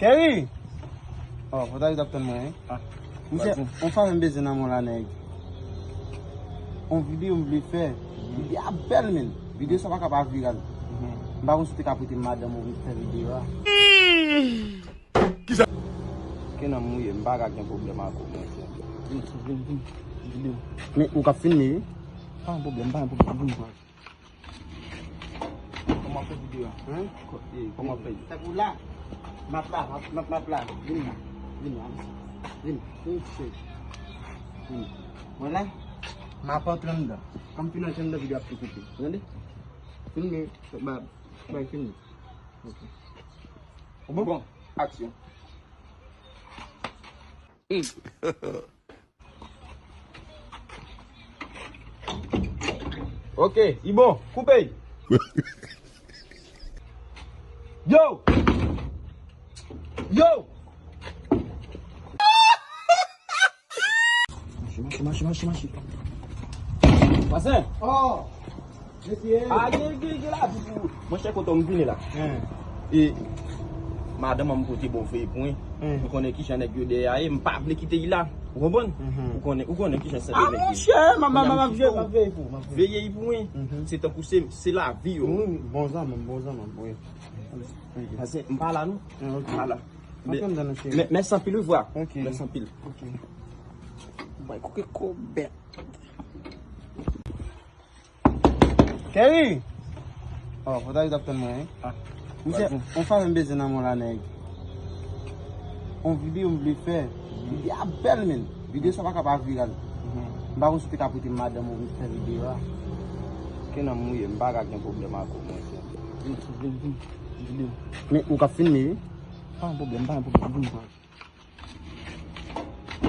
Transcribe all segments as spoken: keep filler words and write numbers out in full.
Kerry! Oh, fò ta di t ap tann mwen, wi. Ah, misye, yon fanm m bezwen nan men w la, nèg. Yon videyo m vle fè. Videyo a bèl, men. Videyo sa pa ka pa viral. M pa konn si w te ka prete m madanm ou vin fè videyo a. Kisa? Ke nan mouye, m pa ka gen pwoblèm ak ou, monchè. Vin, vin, vin. Videyo. Men ou k ap filme, wi. Pa gen pwoblèm, pa gen pwoblèm. Vin, vin. Kòman fè videyo a? Hein? Kò-, eh, kòman fè? Tankou la. M ap la, m ap, m ap, m ap la. Vin la. Vin la, vin. Vin, vin, cheri. Vin. Mwen la, m ap antre anndan. Kan m fin antre anndan, videyo ap tou koupe. Ou tande? Filme, ba, bay filme. Ok. Bon, aksyon. Ok, li bon. Koupe. Yo! Yo! Mache, mache, mache, mache, mache. Vwazen! Oh! Ah, gen, gen, gen lavi pou ou. Monchè, kote m vini la. E madanm an m pote ba w veye pou mwen. Ou konnen kijan nèg yo dèyè a ye, m pa vle kite li la. Ou konprann? Ou konnen, ou konnen kijan sa de nèg yo. Ah, monchè, m ap, m ap, m ap veye pou, m ap veye. Veye pou mwen. Se tankou se, se lavi yo. Wi, bon zanmi, bon zanmi, wi. Paske m pa la, non. M pa la. Mèsi anpil, wi, vwa. Mèsi anpil. Bay koke kobèt. Kerry! Oh, fò ta di t ap tann mwen, wi. Ah, misye, yon fanm m bezwen nan men w la, nèg. Yon videyo m vle fè. Videyo a bèl, men. Videyo sa pa ka pa viral. M pa konn si w te ka prete m madanm ou vin fè videyo a. Ke nan mouye, m pa ka gen pwoblèm ak ou, monchè. Vin, vin, vin. Videyo. Men ou k ap filme, wi. Pa gen pwoblèm, pa gen pwoblèm. Vin, vin.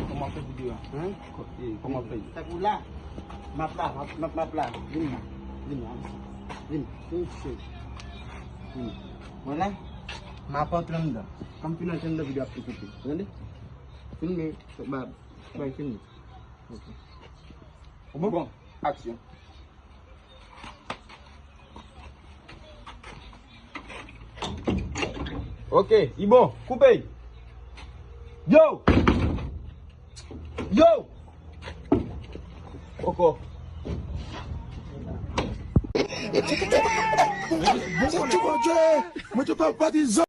Kòman fè videyo a? Hein? Kò-, eh, kòman fè? Tankou la. M ap la, m ap, m ap, m ap la. Vin la. Vin la. Vin. Vin, cheri. Vin. Mwen la, m ap antre anndan. Kan m fin antre anndan, videyo ap tou koupe. Ou tande? Filme, ba, bay filme. Ok. Bon, aksyon. Ok, li bon. Koupe. Yo! Yo! Ankò. Mwen te pa patizan.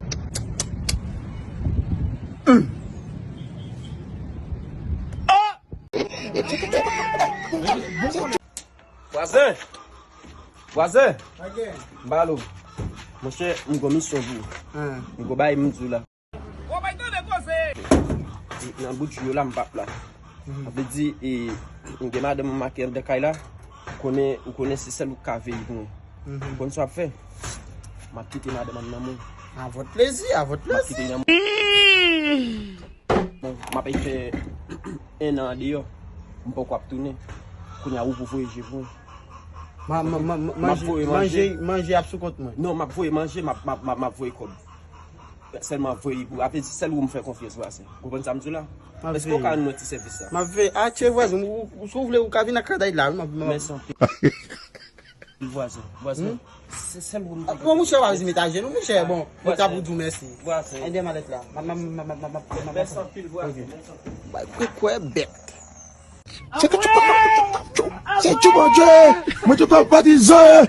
Vwazen! Vwazen! M ba lo. Monchè, m gon misyon pou ou. M gon bagay m di w la. Nan bout jou yo la, m p ap la. Sa vle di, e, m gen madanm mwen make anndan kay la. Ou konnen, ou konnen se sèl ou k ka veye pou mwen. Ou konn sa w ap fè? M ap kite madanm nan men w. À votre plaisir, à votre plaisir. M ap kite nan men w. Bon, m ap fè en an andeyò. M poko ap tounen. Kounye a ou pou voye je pou mwen. Ma, ma, ma, ma, manje, manje, manje ap sou kont mwen. Non, m ap voye manje, m ap, m ap, m ap, m ap voye kòb. Sèlman voye pou, sa vle di sèl ou m fè konfyans, vwazen. Ou konprann sa m di w la? Èske w ka rann mwen ti sèvis la? M ap veye. Ah, tchè, vwazen, ou, ou, si w vle, ou ka vin ak radòt la, wi, m ap, m ap. Mèsi anpil. Vwazen, vwazen. Se sèl ou m te. Bon, monchè, w ap di met ajenou, monchè. Bon, mwen t ap di w mèsi. Vwazen. Ay, de malèt la. M ap, m ap, m ap. Mèsi anpil, vwazen. Mèsi anpil. Bay kwè, kwè bèt. Se ke tu peux. Se tu, mon Dieu. Mwen te pa patizan.